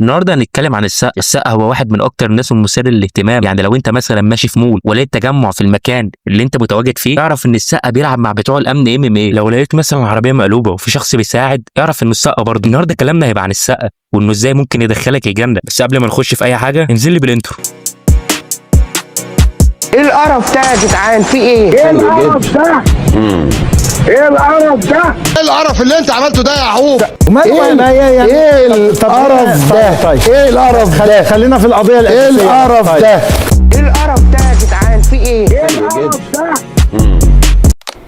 النهارده هنتكلم عن السقا. السقا هو واحد من اكتر الناس المثير للاهتمام. يعني لو انت مثلا ماشي في مول ولقيت تجمع في المكان اللي انت متواجد فيه، اعرف ان السقا بيلعب مع بتوع الامن MMA. لو لقيت مثلا عربية مقلوبة وفي شخص بيساعد، اعرف انه السقا برضه. النهارده كلامنا هيبقى عن السقا وانه ازاي ممكن يدخلك الجنة. بس قبل ما نخش في اي حاجة، انزل لي بال intro. ايه القرف ده يا جدعان؟ في ايه؟ ايه القرف ده؟ ايه القرف ده؟ ايه القرف اللي انت عملته ده يا عوف؟ وماله؟ ايه يعني ايه القرف ده؟ طيب. ايه القرف ده؟ خلينا في القضية ايه الاساسية. القرف طيب. ده؟ ايه القرف ده يا جدعان؟ في ايه؟ ايه القرف ده؟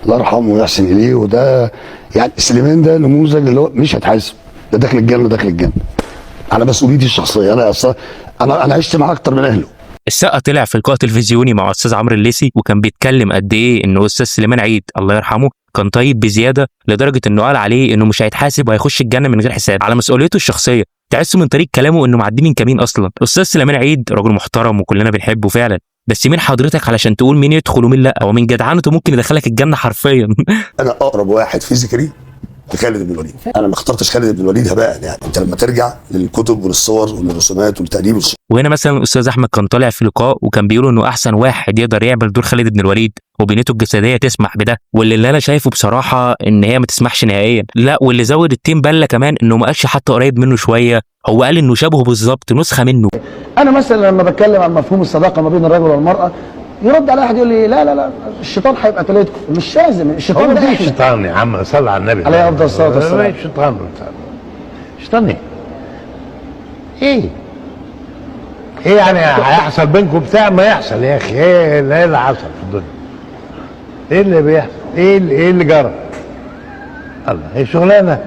الله يرحمه ويحسن اليه. وده يعني سليمان ده نموذج اللي هو مش هيتحاسب، ده داخل الجنة، داخل الجنة على مسؤوليتي الشخصية. انا اصلا انا عشت معاه اكتر من اهله. السقا طلع في لقاء تلفزيوني مع استاذ عمرو الليثي، وكان بيتكلم قد ايه انه استاذ سليمان عيد الله يرحمه كان طيب بزيادة، لدرجة انه قال عليه انه مش هيتحاسب وهيخش الجنة من غير حساب على مسؤوليته الشخصية. تحسه من طريق كلامه انه معدي من كمين اصلا. استاذ سليمان عيد رجل محترم وكلنا بنحبه فعلا، بس مين حضرتك علشان تقول مين يدخل ومين لا؟ هو من جدعنته ممكن يدخلك الجنة حرفيا. انا اقرب واحد physically لخالد بن الوليد. انا ما اخترتش خالد بن الوليد هباء، يعني انت لما ترجع للكتب وللصور وللرسومات والتأليف وهنا مثلا الاستاذ احمد كان طالع في لقاء وكان بيقول انه احسن واحد يقدر يعمل دور خالد بن الوليد وبنيته الجسدية تسمح بده، واللي انا شايفه بصراحة ان هي ما تسمحش نهائيا. لا، واللي زود التين بله كمان انه ما قالش حتى قريب منه شوية، هو قال انه شبهه بالظبط، نسخه منه. انا مثلا لما بتكلم عن مفهوم الصداقة ما بين الرجل والمراة، يرد على احد يقول لي لا لا لا، الشيطان هيبقى تالتكم. مش لازم الشيطان هو ده مفيش احنا. شيطان يا عم، صلى على النبي. عليه أفضل الصلاة والسلام. مفيش شيطان. شيطان ايه؟ ايه؟ ايه يعني هيحصل بينكم بتاع؟ ما يحصل يا اخي. ايه اللي، إيه اللي حصل في الدنيا؟ ايه اللي بيحصل؟ ايه اللي جرى؟ الله، هي شغلانة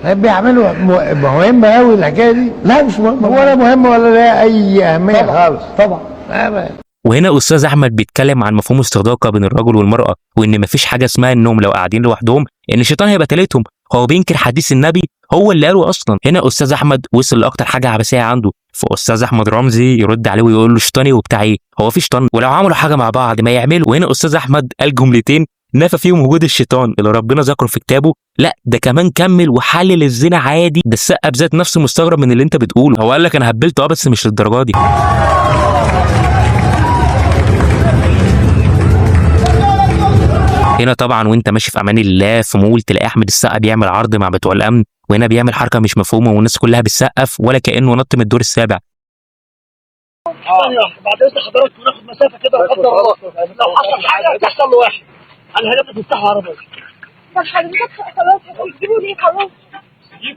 بيعملوا مهمة قوي الحكاية دي. لا مش مهم. ولا مهمة ولا لها اي اهمية طبعا خالص. طبعا. وهنا استاذ احمد بيتكلم عن مفهوم الصداقة بين الرجل والمراة، وان مفيش حاجة اسمها انهم لو قاعدين لوحدهم ان الشيطان هيبقى تالتهم. هو بينكر حديث النبي هو اللي قاله اصلا. هنا استاذ احمد وصل لاكتر حاجة عبثية عنده، فاستاذ احمد رمزي يرد عليه ويقول له شيطاني وبتاع ايه؟ هو في شيطان؟ ولو عملوا حاجة مع بعض ما يعملوا. وهنا استاذ احمد قال جملتين نفى فيهم وجود الشيطان اللي ربنا ذكره في كتابه. لا ده كمان كمل وحلل الزنا عادي. ده السقا بذات نفسه مستغرب من اللي انت بتقوله. هو قال لك انا هبلت بس مش للدرجة دي. هنا طبعا وانت ماشي في امان الله في مول تلاقي احمد السقا بيعمل عرض مع بتوع الامن، وهنا بيعمل حركة مش مفهومه والناس كلها بتسقف ولا كانه نط من الدور السابع. ثانية واحدة، بعد اذن حضراتكم ناخد مسافة كده، لا قدر الله لو حصل حاجة تحصل لواحد، انا هجيب لك مفتاح العربية. طب حضرتك خلاص هتجيبوا ليه؟ خلاص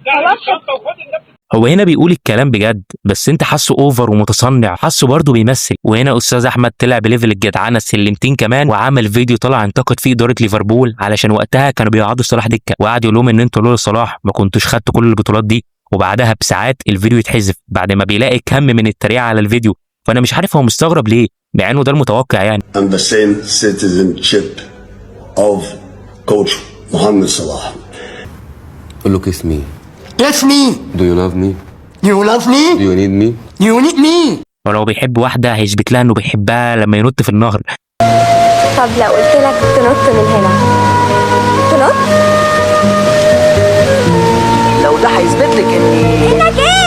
خلاص. هو هنا بيقول الكلام بجد، بس انت حاسه over ومتصنع، حاسه برضه بيمثل. وهنا استاذ احمد طلع ب level الجدعنه سلمتين كمان، وعمل فيديو طلع انتقد فيه ادارة ليفربول علشان وقتها كانوا بيقعدوا صلاح دكه، وقعد يقول لهم ان انتوا لولا صلاح ما كنتوش خدتوا كل البطولات دي. وبعدها بساعات الفيديو يتحذف بعد ما بيلاقي كم من التريقه على الفيديو. فانا مش عارف هو مستغرب ليه، مع انه ده المتوقع يعني. I'm the same citizenship of coach محمد صلاح. قول له kiss me. Kiss me. Do you love me? You love me. Do you need me? You need me. ولو بيحب واحدة هيثبت لها انه بيحبها لما ينط في النهر. طب لو قلت لك تنط من هنا، تنط؟ لو ده هيثبت لك اني انك ايه؟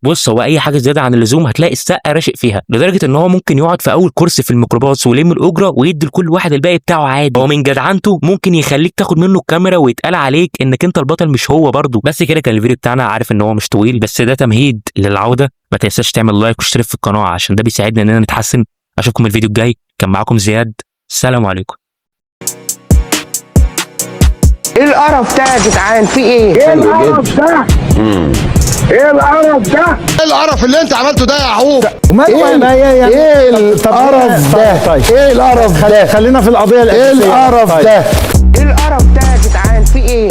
بص، هو اي حاجة زيادة عن اللزوم هتلاقي السقا راشق فيها، لدرجة ان هو ممكن يقعد في اول كرسي في الميكروباص ويلم الاجرة ويدي لكل واحد الباقي بتاعه عادي. هو من جدعنته ممكن يخليك تاخد منه الكاميرا ويتقال عليك انك انت البطل مش هو برضه. بس كده كان الفيديو بتاعنا. عارف ان هو مش طويل، بس ده تمهيد للعودة. ما تنساش تعمل like واشترك في القناة عشان ده بيساعدنا اننا نتحسن. اشوفكم الفيديو الجاي. كان معاكم زياد، السلام عليكم. ايه القرف ده يا جدعان؟ في ايه؟ ايه القرف ده؟ ايه القرف ده؟ ايه القرف اللي انت عملته ده يا عوف؟ وماله؟ يعني ايه القرف ده؟ طيب. ايه القرف ده؟ خلينا في القضية ايه الاساسية. القرف طيب. ده؟ ايه القرف ده يا جدعان؟ في ايه؟